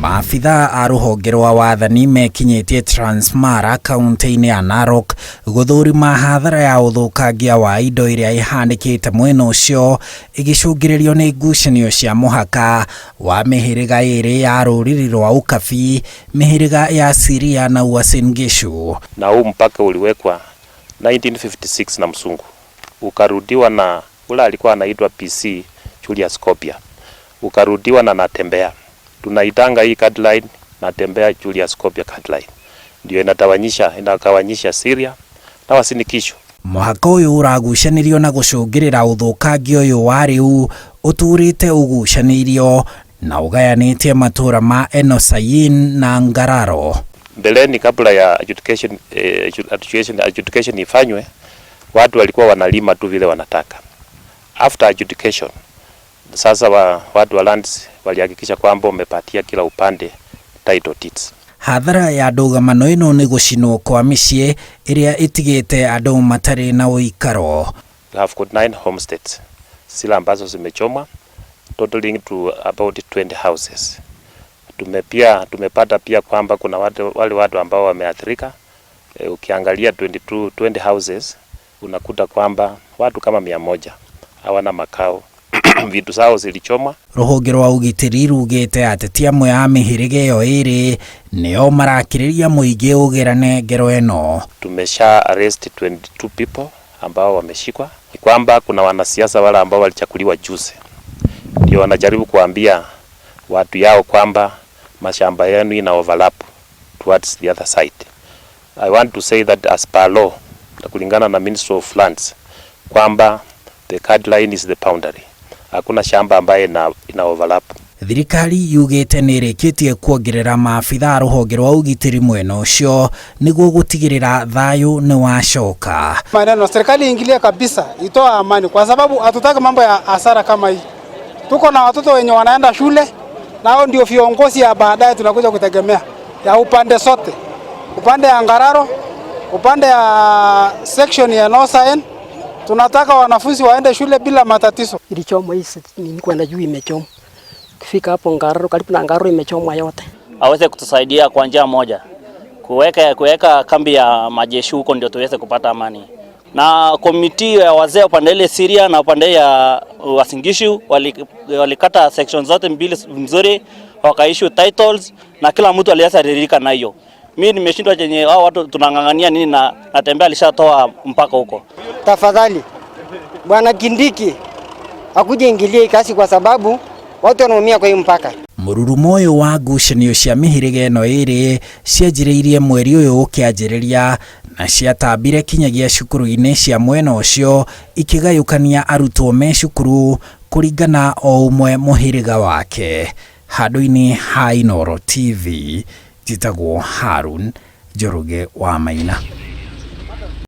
Maabithaa a rũhonge rwa wathani mekinyĩtie Transmara kaunti-inĩ ya Narok gũthũrima hathara ya ũthũkangia wa indo ĩrĩa ĩhanĩkĩte mwena ũcio ĩgĩcũngĩrĩrio nĩ ngucanio cia mũhaka wa mĩhĩrĩga ĩrĩ ya rũrĩrĩ rwa Ukabi, mĩhĩrĩga ya Siria na Uasin Gishu. Na huu mpaka uliwekwa 1956 na msungu, ukarudiwa na ule alikuwa anaitwa PC Julius Kobia, ukarudiwa na Natembea. Tunaitanga hii guideline Natembea Julius Kobia guideline, ndio inatawanyisha inagawanyisha Siria na Uasin Gishu. Mũhaka ũyũ ũragucanĩrio na gũcũngĩrĩra ũthũkangia ũyũ wa rĩu ũtũrĩte ũgucanĩirio na ũgayanĩtie matũra ma Enosayin na Ngararo. Mbeleni kabla ya adjudication ifanywe, watu walikuwa wanalima tu vile wanataka. After adjudication, sasa watu wa lands walihakikisha kwamba wamepatia kila upande title deeds. Hathara ya ndũgamano ĩno nĩ gũcinwo kwa mĩciĩ ĩrĩa ĩtigĩte andũ matarĩ na ũikaro. We have got 9 homesteads zile ambazo zimechomwa, totaling to about 20 houses. Tumepata pia kwamba kuna wale watu ambao wameathirika. Ukiangalia 20 houses unakuta kwamba watu kama 100 hawana makao. Vitu zao zilichomwa. Rũhonge rwa ũgitĩri rugĩte ateti amwe a mĩhĩrĩga ĩyo ĩrĩ nĩo marakĩrĩria mũingĩ ũgerane ngero ĩno. Tumesha arrest 22 people ambao wameshikwa. Ni kwamba kuna wanasiasa wale ambao walichaguliwa juzi, ndio wanajaribu kuambia watu yao kwamba mashamba yenu ina overlap towards the other side. I want to say that as per law, na kulingana na Ministry of Lands, kwamba the guideline is the boundary. Hakuna shamba ambaye ina overlap. Thirikari yugĩte nĩ ĩrĩkĩtie kuongerera maabitha a rũhonge rwa ũgitĩri mwena ũcio nĩguo gũtigĩrĩra thayũ nĩ wacoka. Maneno serikali ingilie kabisa, itoa amani, kwa sababu hatutaki mambo ya hasara kama hii. Tuko na watoto wenye wanaenda shule, nao ndio viongozi ya baadaye tunakuja kutegemea ya upande sote, upande ya Ngararo, upande ya section ya Nosaen. Tunataka wanafunzi waende shule bila matatizo. Ilichomwa hii nini kwenda juu imechomwa. Kifika hapo Ngararo, karibu na Ngararo imechomwa yote. Aweze kutusaidia kwa njia moja, kuweka kambi ya majeshi huko ndio tuweze kupata amani. Na komiti ya wazee upande ile Siria na upande ya Uasin Gishu walikata section zote mbili mzuri, wakaissue titles na kila mtu alianza ridhika na hiyo. Mimi nimeshindwa chenye hao watu tunang'ang'ania nini na Natembea alishatoa mpaka huko. Tafadhali Bwana Kindiki akuje ingilie kasi kwa sababu watu wanaumia kwa hiyo mpaka. Mũrurumo ũyũ wa ngucanio cia mĩhĩrĩga ĩno ĩrĩ cianjĩrĩirie mweri ũyũ ũkĩanjĩrĩria na ciatambire kinyagia cukuru-inĩ cia mwena ũcio ikĩgayũkania arutwo me cukuru kũringana o ũmwe mũhĩrĩga wake. Handũ-inĩ ha Inooro TV, njĩtagwo Harun Njoroge wa Maina.